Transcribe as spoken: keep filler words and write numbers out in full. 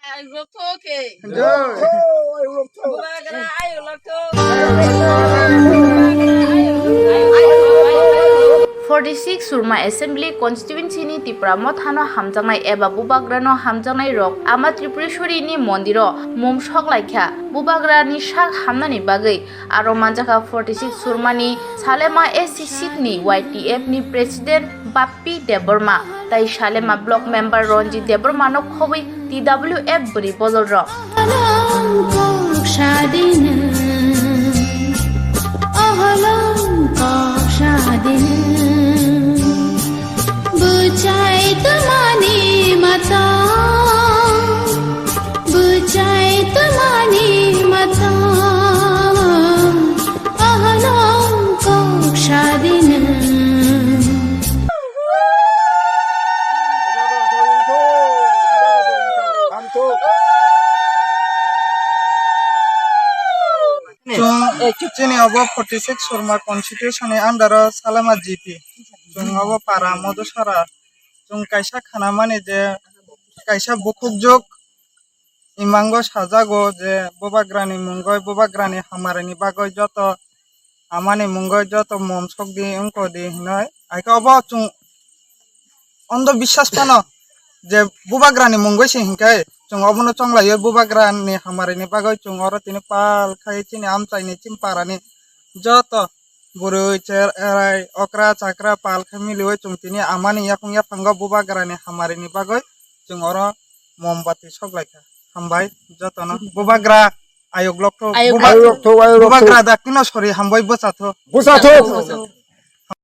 Ayuk lokthok khe. Bubagra ayuk lokthok. Forty six Surma Assembly Constituency ni Tipra Mothano hamjaknai eba Bubagrano hamjaknai rok Ama Tripureshwari ni mondiro mum sok laikha Bubagra ni sak hamnani bagwi. Aro manjakha forty six Surmani Salema S C seat ni Y T F ni President Bappi Debbarma tai Salema Block Member Ranjit Debbarma no khobwi T W F bwrwi bojol rok. Bwchai tongmani mata, bwchai tongmani mata, oholong kok sadina. Chwng chini obo forty six Surma constitution ni under o Salema G P. Chwng obo para Modusara. Chwng kaisa khanamani je kaisa bukhukjwk imango sajago je Bubagrani mungoi, Bubagrani hamari ni bagwi joto amani mungoi joto mom sok di wngko di hinoi. Haikhe obo chwng ondo biswas phano je Bubagrani mungoi se hinkhe chwng obono chonglaiwi Bubagrani hamari ni bagwi chwng oro tini pal khai chini amchaini chini parani joto bwrwi, cherai, okra, chakra pal khe miliwi chwng tini amani yaphang yaphango Bubagrani hamari ni bagwi chwng oro mombati sok lai kha. Hambai jotono. Bubagra ayuk lokthok. Ayuk Buba-, lokthok. Ayuk lokthok, ayuk lokthok. Bubagra daktino sori hambai bwchathok. Bwchathok.